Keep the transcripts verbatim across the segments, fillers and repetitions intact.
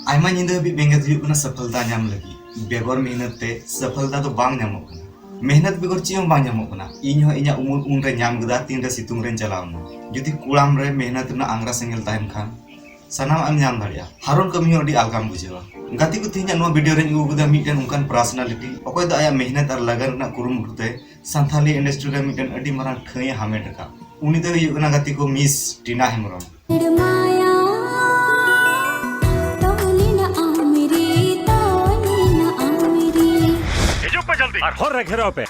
ᱟᱭᱢᱟ ᱧᱤᱫᱟᱹ ᱦᱟᱹᱵᱤᱡ ᱵᱮᱸᱜᱮᱫ ᱦᱩᱭᱩᱜ ᱠᱟᱱᱟ ᱥᱟᱯᱷᱚᱞᱛᱟ ᱧᱟᱢ ᱞᱟᱹᱜᱤᱫ᱾ ᱵᱮᱜᱚᱨ ᱢᱮᱦᱱᱚᱛ ᱛᱮ ᱥᱟᱯᱷᱚᱞᱛᱟ ᱫᱚ ᱵᱟᱝ ᱧᱟᱢᱚᱜ ᱠᱟᱱᱟ᱾ ᱢᱮᱦᱱᱚᱛ ᱵᱮᱜᱚᱨ ᱪᱮᱫ ᱦᱚᱸ ᱵᱟᱝ ᱧᱟᱢᱚᱜ ᱠᱟᱱᱟ᱾ ᱤᱧ ᱦᱚᱸ ᱤᱧᱟᱹᱜ ᱩᱢᱩᱞ ᱩᱱᱨᱮ ᱧᱟᱢ ᱠᱮᱫᱟ, ᱛᱤᱱᱨᱮ ᱥᱤᱛᱩᱝ ᱨᱮᱧ ᱪᱟᱞᱟᱣ ᱮᱱᱟ᱾ ᱡᱩᱫᱤ ᱠᱚᱲᱟᱢ ᱨᱮ ᱢᱮᱦᱱᱚᱛ ᱨᱮᱱᱟᱜ ᱟᱝᱜᱽᱨᱟ ᱥᱮᱸᱜᱮᱞ ᱛᱟᱦᱮᱱ ᱠᱷᱟᱱ, ᱥᱟᱱᱟᱢᱟᱜ ᱮᱢ ᱧᱟᱢ ᱫᱟᱲᱮᱭᱟᱜᱼᱟ᱾ ᱦᱟᱨᱚᱱ ᱠᱟᱹᱢᱤ ᱦᱚᱸ ᱟᱹᱰᱤ ᱟᱞᱜᱟᱢ ᱵᱩᱡᱷᱟᱹᱣᱟ᱾ ᱜᱟᱛᱮ ᱠᱚ, ᱛᱮᱦᱮᱧᱟᱜ ᱱᱚᱣᱟ ᱵᱷᱤᱰᱤᱭᱳ ᱨᱮᱧ ᱟᱹᱜᱩ ᱟᱠᱟᱫᱟ ᱢᱤᱫᱴᱮᱱ ᱚᱱᱠᱟᱱ ᱯᱟᱨᱥᱚᱱᱟᱞᱤᱴᱤ, ᱚᱠᱚᱭ ᱫᱚ ᱟᱭᱟᱜ ᱢᱮᱦᱱᱚᱛ ᱟᱨ ᱞᱟᱜᱟᱱ ᱨᱮᱱᱟᱜ ᱠᱩᱨᱩᱢᱩᱴᱩ ᱛᱮ ᱥᱟᱱᱛᱷᱟᱞᱤ ᱤᱱᱰᱟᱥᱴᱨᱤ ᱨᱮ ᱢᱤᱫᱴᱮᱱ ᱟᱹᱰᱤ ᱢᱟᱨᱟᱝ ᱴᱷᱟᱹᱭ ᱮ ᱦᱟᱢᱮᱴ ᱟᱠᱟᱫ᱾ ᱩᱱᱤ ᱫᱚᱭ ᱦᱩᱭᱩᱜ ᱠᱟᱱᱟ ᱜᱟᱛᱮ ᱠᱚ ᱢᱤᱥ ᱴᱤᱱᱟ ᱦᱮᱢᱵᱨᱚᱢ᱾ ᱢᱟᱭᱟ ᱛᱚᱞᱤᱱᱟ ᱟᱢᱨᱤ, ᱛᱚᱞᱤᱱᱟ ᱟᱢᱨᱤ᱾ ᱦᱤᱡᱩᱜ ᱯᱮ ᱡᱚᱞᱫᱤ ᱟᱨ ᱦᱚᱨ ᱨᱮ ᱜᱷᱮᱨᱟᱣ ᱯᱮ᱾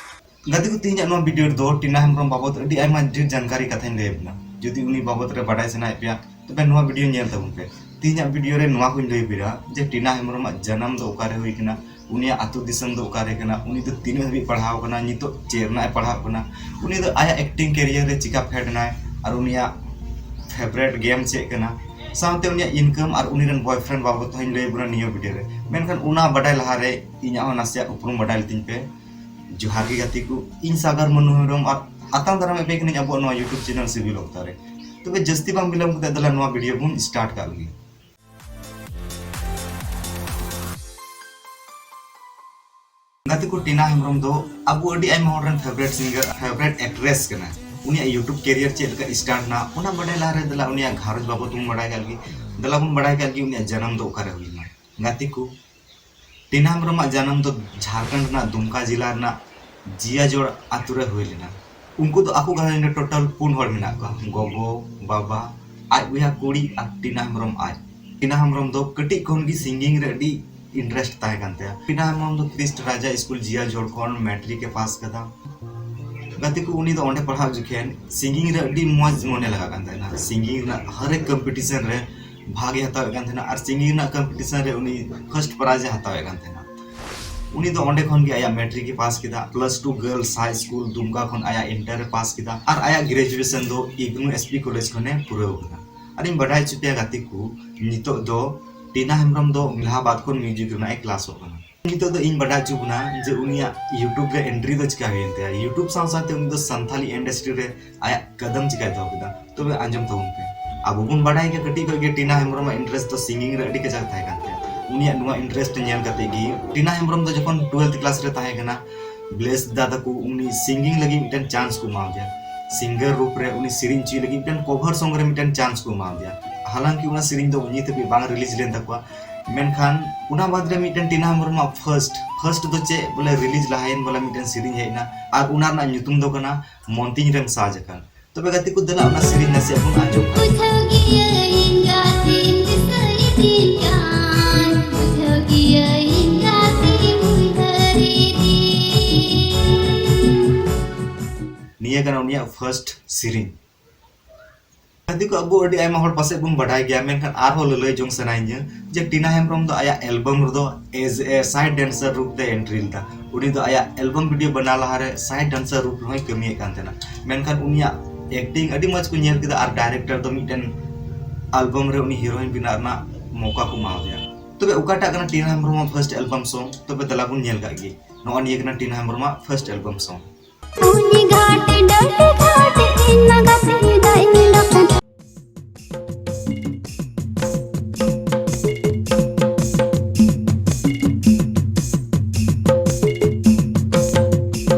ᱜᱟᱛᱮ ᱠᱚ, ᱛᱮᱦᱮᱧᱟᱜ ᱱᱚᱣᱟ ᱵᱷᱤᱰᱤᱭᱳ ᱨᱮᱫᱚ ᱴᱤᱱᱟ ᱦᱮᱢᱵᱨᱚᱢ ᱵᱟᱵᱚᱛ ᱟᱹᱰᱤ ᱟᱭᱢᱟ ᱰᱷᱮᱨ ᱡᱟᱱᱠᱟᱨᱤ ᱠᱟᱛᱷᱟᱧ ᱞᱟᱹᱭ ᱟᱵᱚᱱᱟ᱾ ᱡᱩᱫᱤ ᱩᱱᱤ ᱵᱟᱵᱚᱛ ᱨᱮ ᱵᱟᱰᱟᱭ ᱥᱟᱱᱟᱭᱮᱫ ᱯᱮᱭᱟ, ᱛᱚᱵᱮ ᱱᱚᱣᱟ ᱵᱷᱤᱰᱤᱭᱳ ᱧᱮᱞ ᱛᱟᱵᱚᱱ ᱯᱮ᱾ ᱛᱮᱦᱮᱧᱟᱜ ᱵᱷᱤᱰᱤᱭᱳ ᱨᱮ ᱱᱚᱣᱟ ᱠᱚᱧ ᱞᱟᱹᱭ ᱟᱯᱮᱭᱟ ᱡᱮ ᱴᱤᱱᱟ ᱦᱮᱢᱵᱨᱚᱢᱟᱜ ᱡᱟᱱᱟᱢ ᱫᱚ ᱚᱠᱟᱨᱮ ᱦᱩᱭ ᱠᱟᱱᱟ, ᱩᱱᱤᱭᱟᱜ ᱟᱹᱛᱩ ᱫᱤᱥᱚᱢ ᱫᱚ ᱚᱠᱟᱨᱮ ᱠᱟᱱᱟ, ᱩᱱᱤ ᱫᱚ ᱛᱤᱱᱟᱹᱜ ᱦᱟᱹᱵᱤᱡ ᱯᱟᱲᱦᱟᱣ ᱠᱟᱱᱟ, ᱱᱤᱛᱚᱜ ᱪᱮᱫ ᱨᱮᱱᱟᱜ ᱮ ᱯᱟᱲᱦᱟᱜ ᱠᱟᱱᱟ, ᱩᱱᱤ ᱫᱚ ᱟᱭᱟᱜ ᱮᱠᱴᱤᱝ ᱠᱮᱨᱤᱭᱟᱨ ᱨᱮ ᱪᱤᱠᱟ ᱯᱷᱮᱰ ᱮᱱᱟᱭ, ᱟᱨ ᱩᱱᱤᱭᱟᱜ ᱯᱷᱮᱵᱟᱨᱮᱴ ᱜᱮᱢ ᱪᱮᱫ ᱠᱟᱱᱟ, ᱥᱟᱶᱛᱮ ᱩᱱᱤᱭᱟᱜ ᱤᱱᱠᱟᱢ ᱟᱨ ᱩᱱᱤ ᱨᱮᱱ ᱵᱚᱭᱯᱷᱨᱮᱱᱰ ᱵᱟᱵᱚᱛ ᱦᱚᱸᱧ ᱞᱟᱹᱭ ᱟᱵᱚᱱᱟ ᱱᱤᱭᱟᱹ ᱵᱷᱤᱰᱤᱭᱳ ᱨᱮ᱾ ᱢᱮᱱᱠᱷᱟᱱ ᱚᱱᱟ ᱵᱟᱰᱟᱭ ᱞᱟᱦᱟᱨᱮ ᱤᱧᱟᱹᱜ ᱦᱚᱸ ᱱᱟᱥᱮᱭᱟᱜ ᱩᱯᱨᱩᱢ ᱵᱟᱰᱟᱭ ᱞᱤᱛᱤᱧ ᱯᱮ᱾ ᱡᱚᱦᱟᱨ ᱜᱮ ᱜᱟᱛᱮ ᱠᱚ, ᱤᱧ ᱥᱟᱜᱟᱨ ᱢᱟᱹᱱᱩ ᱦᱮᱢᱵᱨᱚᱢ ᱟᱨ ᱟᱛᱟᱝ ᱫᱟᱨᱟᱢ ᱮᱫ ᱯᱮ ᱠᱟᱹᱱᱟᱹᱧ ᱟᱵᱚᱣᱟᱜ ᱱᱚᱣᱟ YouTube ᱪᱮᱱᱮᱞ ᱥᱤᱵᱤᱞ ᱚᱠᱛᱟ ᱨᱮ᱾ ᱛᱚᱵᱮ ᱡᱟᱹᱥᱛᱤ ᱵᱟᱝ ᱵᱤᱞᱚᱢ ᱠᱟᱛᱮ ᱫᱮᱞᱟ ᱱᱚᱣᱟ ᱵᱷᱤᱰᱤᱭᱳ ᱵᱚᱱ ᱥᱴᱟᱨᱴ ᱠᱟᱜ ᱞᱮᱜᱮ᱾ ᱜᱟᱛᱮ ᱠᱚ, ᱴᱤᱱᱟ ᱦᱮᱢᱵᱨᱚᱢ ᱫᱚ ᱟᱵᱚ ᱟᱹᱰᱤ ᱟᱭᱢᱟ ᱦᱚᱲ ᱨᱮᱱ ᱯᱷᱮᱵᱟᱨᱮᱴ ᱥᱤᱝᱜᱟᱨ, ᱯᱷᱮᱵᱟᱨᱮᱴ ᱮᱠᱴᱨᱮᱥ ᱠᱟᱱᱟᱭ᱾ ᱩᱱᱤᱭᱟᱜ YouTube ᱠᱮᱨᱤᱭᱟᱨ ᱪᱮᱫ ᱞᱮᱠᱟ ᱥᱴᱟᱨᱴ ᱮᱱᱟ, ᱚᱱᱟ ᱵᱟᱰᱟᱭ ᱞᱟᱦᱟᱨᱮ ᱫᱮᱞᱟ ᱩᱱᱤᱭᱟᱜ ᱜᱷᱟᱨᱚᱸᱡᱽ ᱵᱟᱵᱚᱛ ᱵᱚᱱ ᱵᱟᱰᱟᱭ ᱠᱟᱜ ᱞᱮᱜᱮ᱾ ᱫᱮᱞᱟ ᱵᱚᱱ ᱵᱟᱰᱟᱭ ᱠᱟᱜ ᱞᱮᱜᱮ ᱩᱱᱤᱭᱟᱜ ᱡᱟᱱᱟᱢ ᱫᱚ ᱚᱠᱟᱨᱮ ᱦᱩᱭ ᱞᱮᱱᱟ᱾ ᱜᱟᱛᱮ ᱠᱚ, ᱴᱤᱱᱟ ᱦᱮᱢᱵᱨᱚᱢᱟᱜ ᱡᱟᱱᱟᱢ ᱫᱚ ᱡᱷᱟᱲᱠᱷᱚᱸᱰ ᱨᱮᱱᱟᱜ ᱫᱩᱢᱠᱟ ᱡᱮᱞᱟ ᱨᱮᱱᱟᱜ ᱡᱤᱭᱟᱡᱳᱲ ᱟᱛᱳ ᱨᱮ ᱦᱩᱭ ᱞᱮᱱᱟ᱾ ᱩᱱᱠᱩ ᱫᱚ ᱟᱠᱚ ᱜᱷᱟᱨᱚᱸᱡᱽ ᱨᱮ ᱴᱳᱴᱟᱞ ᱯᱩᱱ ᱦᱚᱲ ᱢᱮᱱᱟᱜ ᱠᱚᱣᱟ, ᱜᱚᱜᱚ, ᱵᱟᱵᱟ, ᱟᱡ ᱵᱚᱭᱦᱟ ᱠᱩᱲᱤ ᱟᱨ ᱴᱤᱱᱟ ᱦᱮᱢᱵᱨᱚᱢ ᱟᱡ᱾ ᱴᱤᱱᱟ ᱦᱮᱢᱵᱨᱚᱢ ᱫᱚ ᱠᱟᱹᱴᱤᱡ ᱠᱷᱚᱱ ᱜᱮ ᱥᱤᱝᱜᱤᱝ ᱨᱮ ᱟᱹᱰᱤ ᱤᱱᱴᱟᱨᱮᱥᱴ ᱛᱟᱦᱮᱸ ᱠᱟᱱ ᱛᱟᱭᱟ᱾ ᱴᱤᱱᱟ ᱦᱮᱢᱵᱨᱚᱢ ᱫᱚ ᱠᱨᱤᱥᱴ ᱨᱟᱡᱟ ᱥᱠᱩᱞ ᱡᱤᱭᱟᱡᱳᱲ ᱠᱷᱚᱱ ᱢᱮᱴᱨᱤᱠ ᱮ ᱯᱟᱥ ᱠᱟᱫᱟ᱾ ᱜᱟᱛᱮ ᱠᱚ, ᱩᱱᱤ ᱫᱚ ᱚᱸᱰᱮ ᱯᱟᱲᱦᱟᱣ ᱡᱚᱠᱷᱮᱱ ᱥᱤᱝᱜᱤᱝ ᱨᱮ ᱟᱹᱰᱤ ᱢᱚᱡᱽ ᱢᱚᱱᱮ ᱞᱟᱜᱟᱜ ᱠᱟᱱ ᱛᱟᱦᱮᱱᱟ᱾ ᱥᱤᱝᱜᱤᱝ ᱨᱮᱱᱟᱜ ᱦᱟᱨ ᱮᱠ ᱠᱚᱢᱯᱤᱴᱤᱥᱚᱱ ᱨᱮ ᱵᱷᱟᱜᱽ ᱮ ᱦᱟᱛᱟᱣᱮᱫ ᱠᱟᱱ ᱛᱟᱦᱮᱱᱟ ᱟᱨ ᱥᱤᱝᱜᱤᱝ ᱨᱮᱱᱟᱜ ᱠᱚᱢᱯᱤᱴᱤᱥᱚᱱ ᱨᱮ ᱩᱱᱤ ᱯᱷᱟᱨᱥᱴ ᱯᱨᱟᱭᱤᱡᱽ ᱮ ᱦᱟᱛᱟᱣᱮᱫ ᱠᱟᱱ ᱛᱟᱦᱮᱱᱟ᱾ ᱩᱱᱤ ᱫᱚ ᱚᱸᱰᱮ ᱠᱷᱚᱱ ᱜᱮ ᱟᱭᱟᱜ ᱢᱮᱴᱨᱤᱠ ᱮ ᱯᱟᱥ ᱠᱮᱫᱟ᱾ ᱯᱞᱟᱥ ᱴᱩ ᱜᱟᱨᱞᱥ ᱦᱟᱭ ᱥᱠᱩᱞ ᱫᱩᱢᱠᱟ ᱠᱷᱚᱱ ᱟᱭᱟᱜ ᱤᱱᱴᱟᱨ ᱮ ᱯᱟᱥ ᱠᱮᱫᱟ ᱟᱨ ᱟᱭᱟᱜ ᱜᱨᱮᱡᱩᱭᱮᱥᱚᱱ ᱫᱚ ᱤᱜᱱᱩ ᱮᱥ ᱯᱤ ᱠᱚᱞᱮᱡᱽ ᱠᱷᱚᱱᱮ ᱯᱩᱨᱟᱹᱣ ᱠᱟᱫᱟ᱾ ᱟᱨᱤᱧ ᱵᱟᱰᱟᱭ ᱦᱚᱪᱚ ᱯᱮᱭᱟ ᱜᱟᱛᱮ ᱠᱚ, ᱱᱤᱛᱚᱜ ᱫᱚ ᱴᱤᱱᱟ ᱦᱮᱢᱵᱨᱚᱢ ᱫᱚ ᱮᱞᱟᱦᱟᱵᱟᱫ ᱠᱷᱚᱱ ᱢᱤᱣᱡᱤᱠ ᱨᱮᱱᱟᱜ ᱮ ᱠᱞᱟᱥᱚᱜ ᱠᱟᱱᱟ᱾ ᱱᱤᱛᱚᱜ ᱫᱚ ᱤᱧ ᱵᱟᱰᱟᱭ ᱦᱚᱪᱚ ᱵᱚᱱᱟ ᱡᱮ ᱩᱱᱤᱭᱟᱜ YouTube ᱨᱮ ᱮᱱᱴᱨᱤ ᱫᱚ ᱪᱤᱠᱟ ᱦᱩᱭᱮᱱ ᱛᱟᱭᱟ, YouTube ᱥᱟᱶ ᱥᱟᱶᱛᱮ ᱩᱱᱤ ᱫᱚ ᱥᱟᱱᱛᱷᱟᱞᱤ ᱤᱱᱰᱟᱥᱴᱨᱤ ᱨᱮ ᱟᱭᱟᱜ ᱠᱟᱫᱟᱢ ᱪᱤᱠᱟᱭ ᱫᱚᱦᱚ ᱠᱮᱫᱟ᱾ ᱛᱚᱵᱮ ᱟᱸᱡᱚᱢ ᱛᱟᱵᱚᱱ ᱯᱮ, ᱟᱵᱚ ᱵᱚᱱ ᱵᱟᱰᱟᱭ ᱜᱮᱭᱟ ᱠᱟᱹᱴᱤᱡ ᱠᱷᱚᱱ ᱜᱮ ᱴᱤᱱᱟ ᱦᱮᱢᱵᱨᱚᱢᱟᱜ ᱤᱱᱴᱟᱨᱮᱥᱴ ᱫᱚ ᱥᱤᱝᱜᱤᱝ ᱨᱮ ᱟᱹᱰᱤ ᱠᱟᱡᱟᱠ ᱛᱟᱦᱮᱸ ᱠᱟᱱ ᱛᱟᱭᱟ᱾ ᱩᱱᱤᱭᱟᱜ ᱱᱚᱣᱟ ᱤᱱᱴᱟᱨᱮᱥᱴ ᱧᱮᱞ ᱠᱟᱛᱮ ᱜᱮ ᱴᱤᱱᱟ ᱦᱮᱢᱵᱨᱚᱢ ᱫᱚ ᱡᱚᱠᱷᱚᱱ ᱴᱩᱭᱮᱞᱛᱷ ᱠᱞᱟᱥ ᱨᱮ ᱛᱟᱦᱮᱸ ᱠᱟᱱᱟ, ᱵᱞᱮᱥ ᱫᱟ ᱛᱟᱠᱚ ᱩᱱᱤ ᱥᱤᱝᱜᱤᱝ ᱞᱟᱹᱜᱤᱫ ᱢᱤᱫᱴᱮᱱ ᱪᱟᱱᱥ ᱠᱚ ᱮᱢᱟ ᱫᱮᱭᱟ᱾ ᱥᱤᱝᱜᱟᱨ ᱨᱩᱯ ᱨᱮ ᱩᱱᱤ ᱥᱮᱨᱮᱧ ᱦᱚᱪᱚᱭ ᱞᱟᱹᱜᱤᱫ ᱢᱤᱫᱴᱮᱱ ᱠᱚᱵᱷᱟᱨ ᱥᱚᱝ ᱨᱮ ᱢᱤᱫᱴᱮᱱ ᱪᱟᱱᱥ ᱠᱚ ᱮᱢᱟ ᱫᱮᱭᱟ᱾ ᱦᱟᱞᱟᱝᱠᱤ ᱚᱱᱟ ᱥᱮᱨᱮᱧ ᱫᱚ ᱱᱤᱛ ᱦᱟᱹᱵᱤᱡ ᱵᱟᱝ ᱨᱤᱞᱤᱡᱽ ᱞᱮᱱ ᱛᱟᱠᱚᱣᱟ᱾ ᱢᱮᱱᱠᱷᱟᱱ ᱚᱱᱟ ᱵᱟᱫ ᱨᱮ ᱢᱤᱫᱴᱮᱱ ᱴᱤᱱᱟ ᱦᱮᱢᱵᱨᱚᱢᱟᱜ ᱯᱷᱟᱨᱥᱴ, ᱯᱷᱟᱨᱥᱴ ᱫᱚ ᱪᱮᱫ ᱵᱚᱞᱮ ᱨᱤᱞᱤᱡᱽ ᱞᱟᱦᱟᱭᱮᱱ ᱵᱚᱞᱮ ᱢᱤᱫᱴᱮᱱ ᱥᱮᱨᱮᱧ ᱦᱮᱡ ᱮᱱᱟ, ᱟᱨ ᱚᱱᱟ ᱨᱮᱱᱟᱜ ᱧᱩᱛᱩᱢ ᱫᱚ ᱠᱟᱱᱟ ᱢᱚᱱᱛᱤᱧ ᱨᱮᱢ ᱥᱟᱡᱽ ᱟᱠᱟᱱ᱾ ᱛᱚᱵᱮ ᱜᱟᱛᱮ ᱠᱚ, ᱫᱮᱞᱟ ᱚᱱᱟ ᱥᱮᱨᱮᱧ ᱱᱟᱥᱮᱭᱟᱜ ᱵᱚᱱ ᱟᱸᱡᱚᱢ ᱠᱟᱜ᱾ ᱵᱩᱡᱷᱟᱹᱣ ᱜᱤᱭᱟᱹᱧ ᱜᱟᱛᱮᱧ ᱫᱤᱥᱟᱹᱭ ᱫᱤᱧ ᱠᱟᱱ, ᱵᱩᱡᱷᱟᱹᱣ ᱜᱤᱭᱟᱹᱧ ᱜᱟᱛᱮᱧ ᱩᱭᱦᱟᱹᱨ ᱤᱫᱤᱧ᱾ ᱱᱤᱭᱟᱹ ᱠᱟᱱᱟ ᱩᱱᱤᱭᱟᱜ ᱯᱷᱟᱨᱥᱴ ᱥᱮᱨᱮᱧ᱾ ᱜᱟᱛᱮ ᱠᱚ, ᱟᱵᱚ ᱟᱹᱰᱤ ᱟᱭᱢᱟ ᱦᱚᱲ ᱯᱟᱥᱮᱡ ᱵᱚᱱ ᱵᱟᱰᱟᱭ ᱜᱮᱭᱟ, ᱢᱮᱱᱠᱷᱟᱱ ᱟᱨᱦᱚᱸ ᱞᱟᱹᱞᱟᱹᱭ ᱡᱚᱝ ᱥᱟᱱᱟᱭᱤᱧᱟᱹ ᱡᱮ ᱴᱤᱱᱟ ᱦᱮᱢᱵᱨᱚᱢ ᱫᱚ ᱟᱭᱟᱜ ᱮᱞᱵᱟᱢ ᱨᱮᱫᱚ as a side dancer ᱨᱩᱯ ᱛᱮ ᱮᱱᱴᱨᱤ ᱞᱮᱫᱟ᱾ ᱩᱱᱤ ᱫᱚ ᱟᱭᱟᱜ ᱮᱞᱵᱟᱢ ᱵᱷᱤᱰᱤᱭᱳ ᱵᱮᱱᱟᱣ ᱞᱟᱦᱟᱨᱮ ᱥᱟᱭᱤᱰ ᱰᱟᱱᱥᱟᱨ ᱨᱩᱯ ᱨᱮᱦᱚᱸᱭ ᱠᱟᱹᱢᱤᱭᱮᱫ ᱠᱟᱱ ᱛᱟᱦᱮᱱᱟ, ᱢᱮᱱᱠᱷᱟᱱ ᱩᱱᱤᱭᱟᱜ ᱮᱠᱴᱤᱝ ᱟᱹᱰᱤ ᱢᱚᱡᱽ ᱠᱚ ᱧᱮᱞ ᱠᱮᱫᱟ ᱟᱨ ᱰᱟᱭᱨᱮᱠᱴᱚᱨ ᱫᱚ ᱢᱤᱫᱴᱮᱱ ᱮᱞᱵᱟᱢ ᱨᱮ ᱩᱱᱤ ᱦᱤᱨᱳᱭᱤᱱ ᱵᱮᱱᱟᱣ ᱨᱮᱱᱟᱜ ᱢᱚᱠᱟ ᱠᱚ ᱮᱢᱟᱣ ᱫᱮᱭᱟ᱾ ᱛᱚᱵᱮ ᱚᱠᱟᱴᱟᱜ ᱠᱟᱱᱟ ᱴᱤᱱᱟ ᱦᱮᱢᱵᱨᱚᱢᱟᱜ ᱯᱷᱟᱨᱥᱴ ᱮᱞᱵᱟᱢ ᱥᱚᱝ? ᱛᱚᱵᱮ ᱫᱮᱞᱟ ᱵᱚᱱ ᱧᱮᱞ ᱠᱟᱜ ᱜᱮ᱾ ᱱᱚᱜᱼᱚ ᱱᱤᱭᱟᱹ ᱠᱟᱱᱟ ᱴᱤᱱᱟ ᱦᱮᱢᱵᱨᱚᱢᱟᱜ ᱯᱷᱟᱨᱥᱴ ᱮᱞᱵᱟᱢ ᱥᱚᱝ᱾ ᱩᱱᱤ ᱜᱷᱟᱴ ᱰᱟᱹᱰᱤ ᱜᱷᱟᱴ ᱤᱧ ᱢᱟ ᱜᱟᱛᱮ ᱫᱟᱜ ᱤᱧ ᱰᱚᱠᱟ᱾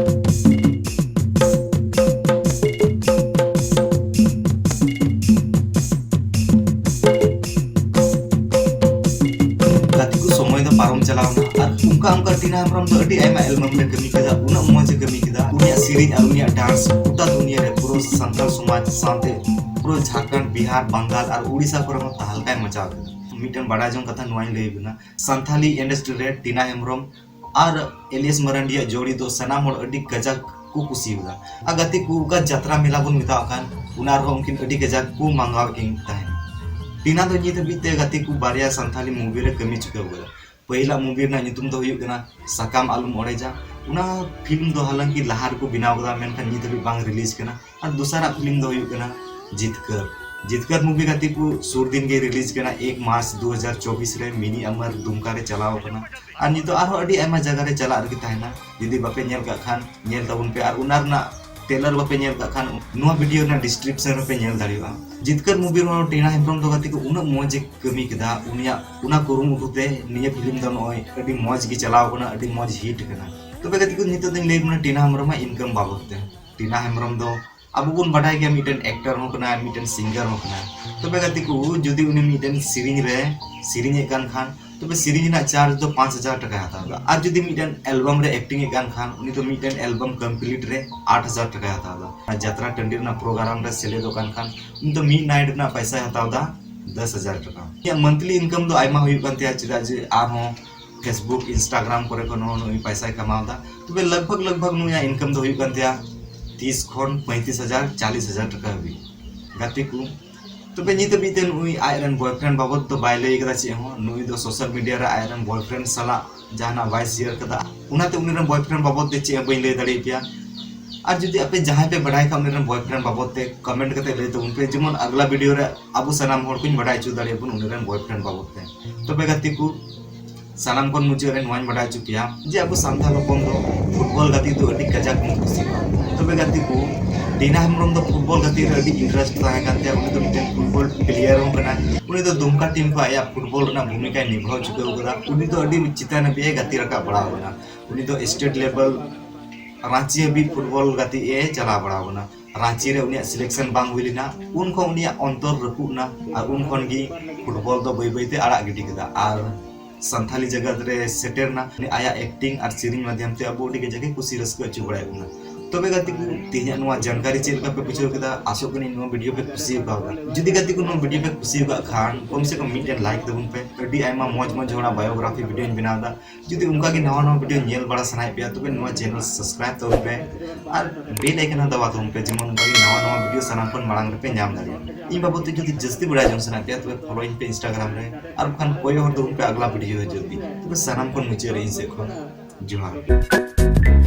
ᱜᱟᱛᱮ ᱠᱚ, ᱥᱚᱢᱚᱭ ᱫᱚ ᱯᱟᱨᱚᱢ ᱪᱟᱞᱟᱣ ᱮᱱᱟ ᱟᱨ ᱚᱱᱠᱟ ᱚᱱᱠᱟ ᱴᱤᱱᱟ ᱦᱮᱢᱵᱨᱚᱢ ᱫᱚ ᱟᱹᱰᱤ ᱟᱭᱢᱟ ᱮᱞᱵᱟᱢ ᱨᱮ ᱠᱟᱹᱢᱤ ᱠᱮᱫᱟ, ᱩᱱᱟᱹᱜ ᱢᱚᱡᱽ ᱮ ᱠᱟᱹᱢᱤ ᱠᱮᱫᱟ᱾ ᱩᱱᱤᱭᱟᱜ ᱥᱮᱨᱮᱧ ᱟᱨ ᱩᱱᱤᱭᱟᱜ ᱰᱟᱱᱥ ᱜᱚᱴᱟ ᱫᱩᱱᱤᱭᱟᱹ ᱨᱮ ᱯᱩᱨᱟᱹ ᱥᱟᱱᱛᱟᱲ ᱥᱚᱢᱟᱡᱽ ᱥᱟᱶᱛᱮ ᱯᱩᱨᱟᱹ ᱡᱷᱟᱲᱠᱷᱚᱸᱰ, ᱵᱤᱦᱟᱨ, ᱵᱟᱝᱜᱟᱞ ᱟᱨ ᱩᱲᱤᱥᱥᱟ ᱠᱚᱨᱮ ᱦᱚᱸ ᱛᱟᱦᱞᱠᱟᱭ ᱢᱟᱪᱟᱣ ᱠᱮᱫᱟ᱾ ᱢᱤᱫᱴᱮᱱ ᱵᱟᱲᱟᱭ ᱡᱚᱝ ᱠᱟᱛᱷᱟ ᱱᱚᱣᱟᱧ ᱞᱟᱹᱭ ᱟᱵᱤᱱᱟ, ᱥᱟᱱᱛᱷᱟᱞᱤ ᱤᱱᱰᱟᱥᱴᱨᱤ ᱨᱮ ᱴᱤᱱᱟ ᱦᱮᱢᱵᱨᱚᱢ ᱟᱨ ᱮᱞᱤᱭᱟᱥ ᱢᱟᱨᱟᱱᱰᱤᱭᱟᱜ ᱡᱳᱲᱤ ᱫᱚ ᱥᱟᱱᱟᱢ ᱦᱚᱲ ᱟᱹᱰᱤ ᱠᱟᱡᱟᱠ ᱠᱚ ᱠᱩᱥᱤᱭᱟᱫᱟ᱾ ᱟᱨ ᱜᱟᱛᱮ ᱠᱚ, ᱚᱠᱟ ᱡᱟᱛᱨᱟ ᱢᱮᱞᱟ ᱵᱚᱱ ᱢᱮᱛᱟᱣᱟᱜ ᱠᱟᱱ, ᱚᱱᱟ ᱨᱮᱦᱚᱸ ᱩᱱᱠᱤᱱ ᱟᱹᱰᱤ ᱠᱟᱡᱟᱠ ᱠᱚ ᱢᱟᱸᱜᱟᱣᱮᱫ ᱠᱤᱱ ᱛᱟᱦᱮᱱᱟ᱾ ᱴᱤᱱᱟ ᱫᱚ ᱱᱤᱛ ᱦᱟᱹᱵᱤᱡ ᱛᱮ ᱜᱟᱛᱮ ᱠᱚ ᱵᱟᱨᱭᱟ ᱥᱟᱱᱛᱷᱟᱞᱤ ᱢᱩᱵᱷᱤ ᱨᱮ ᱠᱟᱹᱢᱤ ᱪᱩᱠᱟᱹᱣ ᱠᱟᱫᱟ᱾ ᱯᱟᱹᱦᱤᱞᱟᱜ ᱢᱩᱵᱷᱤ ᱨᱮᱱᱟᱜ ᱧᱩᱛᱩᱢ ᱫᱚ ᱦᱩᱭᱩᱜ ᱠᱟᱱᱟ ᱥᱟᱠᱟᱢ ᱟᱞᱚᱢ ᱚᱲᱮᱡᱟ᱾ ᱚᱱᱟ ᱯᱷᱤᱞᱢ ᱫᱚ ᱦᱟᱞᱟᱝᱠᱤ ᱞᱟᱦᱟ ᱨᱮᱠᱚ ᱵᱮᱱᱟᱣ ᱠᱟᱫᱟ, ᱢᱮᱱᱠᱷᱟᱱ ᱱᱤᱛ ᱦᱟᱹᱵᱤᱡ ᱵᱟᱝ ᱨᱤᱞᱤᱡᱽ ᱠᱟᱱᱟ᱾ ᱟᱨ ᱫᱚᱥᱟᱨᱟᱜ ᱯᱷᱤᱞᱢ ᱫᱚ ᱦᱩᱭᱩᱜ ᱠᱟᱱᱟ ᱡᱤᱛᱠᱟᱹᱨ᱾ ᱡᱤᱛᱠᱟᱹᱨ ᱢᱩᱵᱷᱤ ᱜᱟᱛᱮ ᱠᱚ ᱥᱩᱨ ᱫᱤᱱ ᱜᱮ ᱨᱤᱞᱤᱡᱽ ᱠᱟᱱᱟ, ᱮᱠ ᱢᱟᱨᱪ ᱫᱩ ᱦᱟᱡᱟᱨ ᱪᱚᱵᱵᱤᱥ ᱨᱮ ᱢᱤᱱᱤ ᱟᱢᱟᱨ ᱫᱩᱢᱠᱟ ᱨᱮ ᱪᱟᱞᱟᱣ ᱠᱟᱱᱟ᱾ ᱟᱨ ᱱᱤᱛᱚᱜ ᱟᱨᱦᱚᱸ ᱟᱹᱰᱤ ᱟᱭᱢᱟ ᱡᱟᱭᱜᱟ ᱨᱮ ᱪᱟᱞᱟᱜ ᱨᱮᱜᱮ ᱛᱟᱦᱮᱱᱟ᱾ ᱡᱩᱫᱤ ᱵᱟᱯᱮ ᱧᱮᱞ ᱠᱟᱜ ᱠᱷᱟᱱ ᱧᱮᱞ ᱛᱟᱵᱚᱱ ᱯᱮ᱾ ᱟᱨ ᱚᱱᱟ ᱨᱮᱱᱟᱜ ᱴᱨᱮᱞᱟᱨ ᱵᱟᱯᱮ ᱧᱮᱞ ᱠᱟᱜ ᱠᱷᱟᱱ, ᱱᱚᱣᱟ ᱵᱷᱤᱰᱤᱭᱳ ᱨᱮᱱᱟᱜ ᱰᱤᱥᱠᱨᱤᱯᱥᱚᱱ ᱨᱮᱯᱮ ᱧᱮᱞ ᱫᱟᱲᱮᱭᱟᱜᱼᱟ᱾ ᱡᱤᱛᱠᱟᱹᱨ ᱢᱩᱵᱷᱤ ᱨᱮᱦᱚᱸ ᱴᱤᱱᱟ ᱦᱮᱢᱵᱨᱚᱢ ᱫᱚ ᱜᱟᱛᱮ ᱠᱚ ᱩᱱᱟᱹᱜ ᱢᱚᱡᱽ ᱮ ᱠᱟᱹᱢᱤ ᱠᱮᱫᱟ, ᱩᱱᱤᱭᱟᱜ ᱚᱱᱟ ᱠᱩᱨᱩᱢᱩᱴᱩ ᱛᱮ ᱱᱤᱭᱟᱹ ᱯᱷᱤᱞᱢ ᱫᱚ ᱱᱚᱜᱼᱚᱭ ᱟᱹᱰᱤ ᱢᱚᱡᱽ ᱜᱮ ᱪᱟᱞᱟᱣ ᱠᱟᱱᱟ, ᱟᱹᱰᱤ ᱢᱚᱡᱽ ᱦᱤᱴ ᱠᱟᱱᱟ᱾ ᱛᱚᱵᱮ ᱜᱟᱛᱮ ᱠᱚ, ᱱᱤᱛᱚᱜ ᱫᱚᱧ ᱞᱟᱹᱭ ᱟᱵᱚᱱᱟ ᱴᱤᱱᱟ ᱦᱮᱢᱵᱨᱚᱢᱟᱜ ᱤᱱᱠᱟᱢ ᱵᱟᱵᱚᱫ ᱛᱮ᱾ ᱴᱤᱱᱟ ᱦᱮᱢᱵᱨᱚᱢ ᱫᱚ ᱟᱵᱚ ᱵᱚᱱ ᱵᱟᱰᱟᱭ ᱜᱮᱭᱟ, ᱢᱤᱫᱴᱮᱱ ᱮᱠᱴᱟᱨ ᱦᱚᱸ ᱠᱟᱱᱟᱭ, ᱢᱤᱫᱴᱮᱱ ᱥᱤᱝᱜᱟᱨ ᱦᱚᱸ ᱠᱟᱱᱟᱭ᱾ ᱛᱚᱵᱮ ᱜᱟᱛᱮ ᱠᱚ, ᱡᱩᱫᱤ ᱩᱱᱤ ᱢᱤᱫᱴᱮᱱ ᱥᱮᱨᱮᱧ ᱨᱮ ᱥᱮᱨᱮᱧᱮᱫ ᱠᱟᱱ ᱠᱷᱟᱱ, ᱛᱚᱵᱮ ᱥᱮᱨᱮᱧ ᱨᱮᱱᱟᱜ ᱪᱟᱨᱡᱽ ᱫᱚ ᱯᱟᱸᱪ ᱦᱟᱡᱟᱨ ᱴᱟᱠᱟᱭ ᱦᱟᱛᱟᱣ ᱮᱫᱟ᱾ ᱟᱨ ᱡᱩᱫᱤ ᱢᱤᱫᱴᱮᱱ ᱮᱞᱵᱟᱢ ᱨᱮ ᱮᱠᱴᱤᱝ ᱮᱫ ᱠᱟᱱ ᱠᱷᱟᱱ, ᱩᱱᱤ ᱫᱚ ᱢᱤᱫᱴᱮᱱ ᱮᱞᱵᱟᱢ ᱠᱚᱢᱯᱞᱤᱴ ᱨᱮ ᱟᱴ ᱦᱟᱡᱟᱨ ᱴᱟᱠᱟᱭ ᱦᱟᱛᱟᱣ ᱮᱫᱟ᱾ ᱟᱨ ᱡᱟᱛᱨᱟ ᱴᱟᱺᱰᱤ ᱨᱮᱱᱟᱜ ᱯᱨᱳᱜᱨᱟᱢ ᱨᱮ ᱥᱮᱞᱮᱫᱚᱜ ᱠᱟᱱ ᱠᱷᱟᱱ, ᱩᱱᱤ ᱫᱚ ᱢᱤᱫ ᱱᱟᱭᱤᱴ ᱨᱮᱱᱟᱜ ᱯᱚᱭᱥᱟᱭ ᱦᱟᱛᱟᱣ ᱮᱫᱟ ᱫᱚᱥ ᱦᱟᱡᱟᱨ ᱴᱟᱠᱟ᱾ ᱤᱧᱟᱹᱜ ᱢᱟᱱᱛᱷᱞᱤ ᱤᱱᱠᱟᱢ ᱫᱚ ᱟᱭᱢᱟ ᱦᱩᱭᱩᱜ ᱠᱟᱱ ᱛᱟᱭᱟ, ᱪᱮᱫᱟᱜ ᱡᱮ ᱟᱨᱦᱚᱸ Facebook, Instagram ᱠᱚᱨᱮ ᱠᱷᱚᱱ ᱦᱚᱸ ᱱᱩᱭ ᱯᱚᱭᱥᱟᱭ ᱠᱟᱢᱟᱣ ᱮᱫᱟ᱾ ᱛᱚᱵᱮ ᱞᱟᱜᱽ ᱵᱷᱟᱜᱽ, ᱞᱟᱜᱽ ᱵᱷᱟᱜᱽ ᱱᱩᱭᱟᱜ ᱤᱱᱠᱟᱢ ᱫᱚ ᱦᱩᱭᱩᱜ ᱠᱟᱱ ᱛᱟᱭᱟ ᱛᱤᱥ ᱠᱷᱚᱱ ᱯᱚᱸᱭᱛᱨᱤᱥ ᱦᱟᱡᱟᱨ, ᱪᱟᱞᱤᱥ ᱦᱟᱡᱟᱨ ᱴᱟᱠᱟ ᱦᱟᱹᱵᱤᱡ᱾ ᱜᱟᱛᱮ ᱠᱚ, ᱛᱚᱵᱮ ᱱᱤᱛ ᱦᱟᱹᱵᱤᱡ ᱛᱮ ᱱᱩᱭ ᱟᱡ ᱨᱮᱱ ᱵᱚᱭᱯᱷᱨᱮᱱᱰ ᱵᱟᱵᱚᱫ ᱫᱚ ᱵᱟᱭ ᱞᱟᱹᱭ ᱠᱟᱫᱟ ᱪᱮᱫ ᱦᱚᱸ᱾ ᱱᱩᱭ ᱫᱚ ᱥᱳᱥᱟᱞ ᱢᱤᱰᱤᱭᱟ ᱨᱮ ᱟᱡ ᱨᱮᱱ ᱵᱚᱭᱯᱷᱨᱮᱱᱰ ᱥᱟᱞᱟᱜ ᱡᱟᱦᱟᱱᱟᱜ ᱵᱟᱭ ᱥᱮᱭᱟᱨ ᱠᱟᱫᱟ, ᱚᱱᱟᱛᱮ ᱩᱱᱤ ᱨᱮᱱ ᱵᱚᱭᱯᱷᱨᱮᱱᱰ ᱵᱟᱵᱚᱫ ᱛᱮ ᱪᱮᱫ ᱦᱚᱸ ᱵᱟᱹᱧ ᱞᱟᱹᱭ ᱫᱟᱲᱮᱭᱟᱯᱮᱭᱟ᱾ ᱟᱨ ᱡᱩᱫᱤ ᱟᱯᱮ ᱡᱟᱦᱟᱸᱭ ᱯᱮ ᱵᱟᱲᱟᱭ ᱠᱷᱟᱱ ᱩᱱᱤ ᱨᱮᱱ ᱵᱚᱭᱯᱷᱨᱮᱱᱰ ᱵᱟᱵᱚᱫ ᱛᱮ, ᱠᱚᱢᱮᱱᱴ ᱠᱟᱛᱮ ᱞᱟᱹᱭ ᱛᱟᱵᱚᱱ ᱯᱮ, ᱡᱮᱢᱚᱱ ᱟᱜᱽᱞᱟ ᱵᱷᱤᱰᱤᱭᱳ ᱨᱮ ᱟᱵᱚ ᱥᱟᱱᱟᱢ ᱦᱚᱲ ᱠᱚᱧ ᱵᱟᱰᱟᱭ ᱦᱚᱪᱚ ᱫᱟᱲᱮᱭᱟᱵᱚᱱ ᱩᱱᱤ ᱨᱮᱱ ᱵᱚᱭᱯᱷᱨᱮᱱᱰ ᱵᱟᱵᱚᱫ ᱛᱮ᱾ ᱛᱚᱵᱮ ᱜᱟᱛᱮ ᱠᱚ, ᱥᱟᱱᱟᱢ ᱠᱷᱚᱱ ᱢᱩᱪᱟᱹᱫ ᱨᱮ ᱱᱚᱣᱟᱧ ᱵᱟᱰᱟᱭ ᱦᱚᱪᱚ ᱯᱮᱭᱟ ᱡᱮ ᱟᱵᱚ ᱥᱟᱱᱛᱟᱲ ᱦᱚᱯᱚᱱ ᱫᱚ ᱯᱷᱩᱴᱵᱚᱞ ᱜᱟᱛᱮᱜ ᱫᱚ ᱟᱹᱰᱤ ᱠᱟᱡᱟᱠ ᱵᱚᱱ ᱠᱩᱥᱤᱭᱟᱜᱼᱟ᱾ ᱛᱚᱵᱮ ᱜᱟᱛᱮ ᱠᱚ, ᱴᱤᱱᱟ ᱦᱮᱢᱵᱨᱚᱢ ᱫᱚ ᱯᱷᱩᱴᱵᱚᱞ ᱜᱟᱛᱮᱜ ᱨᱮ ᱟᱹᱰᱤ ᱤᱱᱴᱟᱨᱮᱥᱴ ᱛᱟᱦᱮᱸ ᱠᱟᱱ ᱛᱟᱭᱟ᱾ ᱩᱱᱤ ᱫᱚ ᱢᱤᱫᱴᱮᱱ ᱯᱷᱩᱴᱵᱚᱞ ᱯᱞᱮᱭᱟᱨ ᱦᱚᱸ ᱠᱟᱱᱟᱭ᱾ ᱩᱱᱤ ᱫᱚ ᱫᱩᱢᱠᱟ ᱴᱤᱢ ᱠᱷᱚᱱ ᱟᱭᱟᱜ ᱯᱷᱩᱴᱵᱚᱞ ᱨᱮᱱᱟᱜ ᱵᱷᱩᱢᱤᱠᱟᱭ ᱱᱤᱵᱷᱟᱣ ᱪᱩᱠᱟᱹᱣ ᱠᱟᱫᱟ᱾ ᱩᱱᱤ ᱫᱚ ᱟᱹᱰᱤ ᱪᱮᱛᱟᱱ ᱦᱟᱹᱵᱤᱡ ᱮ ᱜᱟᱛᱮ ᱨᱟᱠᱟᱵ ᱵᱟᱲᱟ ᱟᱠᱟᱱᱟ᱾ ᱩᱱᱤ ᱫᱚ ᱥᱴᱮᱴ ᱞᱮᱵᱮᱞ ᱨᱟᱸᱪᱤ ᱦᱟᱹᱵᱤᱡ ᱯᱷᱩᱴᱵᱚᱞ ᱜᱟᱛᱮᱜ ᱮ ᱪᱟᱞᱟᱣ ᱵᱟᱲᱟ ᱟᱠᱟᱱᱟ᱾ ᱨᱟᱸᱪᱤ ᱨᱮ ᱩᱱᱤᱭᱟᱜ ᱥᱤᱞᱮᱠᱥᱚᱱ ᱵᱟᱝ ᱦᱩᱭ ᱞᱮᱱᱟ᱾ ᱩᱱ ᱠᱷᱚᱱ ᱩᱱᱤᱭᱟᱜ ᱚᱱᱛᱚᱨ ᱨᱟᱹᱯᱩᱫ ᱮᱱᱟ ᱟᱨ ᱩᱱ ᱠᱷᱚᱱ ᱜᱮ ᱯᱷᱩᱴᱵᱚᱞ ᱫᱚ ᱵᱟᱹᱭ ᱵᱟᱹᱭ ᱛᱮ ᱟᱲᱟᱜ ᱜᱤᱰᱤ ᱠᱮᱫᱟ᱾ ᱟᱨ ᱥᱟᱱᱛᱷᱟᱞᱤ ᱡᱟᱜᱟᱛ ᱨᱮ ᱥᱮᱴᱮᱨ ᱮᱱᱟ᱾ ᱩᱱᱤ ᱟᱭᱟᱜ ᱮᱠᱴᱤᱝ ᱟᱨ ᱥᱮᱨᱮᱧ ᱢᱟᱫᱷᱭᱚᱢ ᱛᱮ ᱟᱵᱚ ᱟᱹᱰᱤ ᱠᱟᱡᱟᱠ ᱮ ᱠᱩᱥᱤ ᱨᱟᱹᱥᱠᱟᱹ ᱦᱚᱪᱚ ᱵᱟᱲᱟᱭᱮᱫ ᱵᱚᱱᱟ᱾ ᱛᱚᱵᱮ ᱜᱟᱛᱮ ᱠᱚ, ᱛᱮᱦᱮᱧᱟᱜ ᱱᱚᱣᱟ ᱡᱟᱱᱠᱟᱨᱤ ᱪᱮᱫ ᱞᱮᱠᱟ ᱯᱮ ᱵᱩᱡᱷᱟᱹᱣ ᱠᱮᱫᱟ? ᱟᱥᱚᱜ ᱠᱟᱹᱱᱟᱹᱧ ᱱᱚᱣᱟ ᱵᱷᱤᱰᱤᱭᱳ ᱯᱮ ᱠᱩᱥᱤ ᱟᱠᱟᱣᱫᱟ᱾ ᱡᱩᱫᱤ ᱜᱟᱛᱮ ᱠᱚ ᱱᱚᱣᱟ ᱵᱷᱤᱰᱤᱭᱳ ᱯᱮ ᱠᱩᱥᱤ ᱟᱠᱟᱫ ᱠᱷᱟᱱ, ᱠᱚᱢ ᱥᱮ ᱠᱚᱢ ᱢᱤᱫᱴᱮᱱ ᱞᱟᱭᱤᱠ ᱛᱟᱵᱚᱱ ᱯᱮ᱾ ᱟᱹᱰᱤ ᱟᱭᱢᱟ ᱢᱚᱡᱽ ᱢᱚᱡᱽ ᱦᱚᱲᱟᱜ ᱵᱟᱭᱳᱜᱨᱟᱯᱷᱤ ᱵᱷᱤᱰᱤᱭᱳᱧ ᱵᱮᱱᱟᱣ ᱮᱫᱟ᱾ ᱡᱩᱫᱤ ᱚᱱᱠᱟ ᱜᱮ ᱱᱟᱣᱟ ᱱᱟᱣᱟ ᱵᱷᱤᱰᱤᱭᱳ ᱧᱮᱞ ᱵᱟᱲᱟ ᱥᱟᱱᱟᱭᱮᱫ ᱯᱮᱭᱟ, ᱛᱚᱵᱮ ᱱᱚᱣᱟ ᱪᱮᱱᱮᱞ ᱥᱟᱵᱥᱠᱨᱟᱭᱤᱵ ᱛᱟᱵᱚᱱ ᱯᱮ ᱟᱨ ᱵᱮᱞ ᱟᱭᱠᱚᱱ ᱦᱚᱸ ᱫᱟᱵᱟᱣ ᱛᱟᱵᱚᱱ ᱯᱮ, ᱡᱮᱢᱚᱱ ᱚᱱᱠᱟ ᱜᱮ ᱱᱟᱣᱟ ᱱᱟᱣᱟ ᱵᱷᱤᱰᱤᱭᱳ ᱥᱟᱱᱟᱢ ᱠᱷᱚᱱ ᱢᱟᱲᱟᱝ ᱨᱮᱯᱮ ᱧᱟᱢ ᱫᱟᱲᱮᱭᱟᱜᱼᱟ᱾ ᱤᱧ ᱵᱟᱵᱚᱫ ᱛᱮ ᱡᱩᱫᱤ ᱡᱟᱹᱥᱛᱤ ᱵᱟᱲᱟᱭ ᱡᱚᱝ ᱥᱟᱱᱟᱭᱮᱫ ᱯᱮᱭᱟ, ᱛᱚᱵᱮ ᱯᱷᱚᱞᱳᱭᱤᱧ ᱯᱮ ᱤᱱᱥᱴᱟᱜᱨᱟᱢ ᱨᱮ᱾ ᱟᱨ ᱵᱟᱠᱷᱟᱱ ᱠᱚᱭᱚᱜ ᱦᱚᱨ ᱛᱟᱵᱚᱱ ᱯᱮ ᱟᱜᱽᱞᱟ ᱵᱷᱤᱰᱤᱭᱳ ᱦᱤᱡᱩᱜ ᱞᱟᱹᱜᱤᱫ᱾ ᱛᱚᱵᱮ ᱥᱟᱱᱟᱢ ᱠᱷᱚᱱ ᱢᱩᱪᱟᱹᱫ ᱨᱮ ᱤᱧ ᱥᱮᱫ ᱠᱷᱚᱱ ᱡᱚᱦᱟᱨ᱾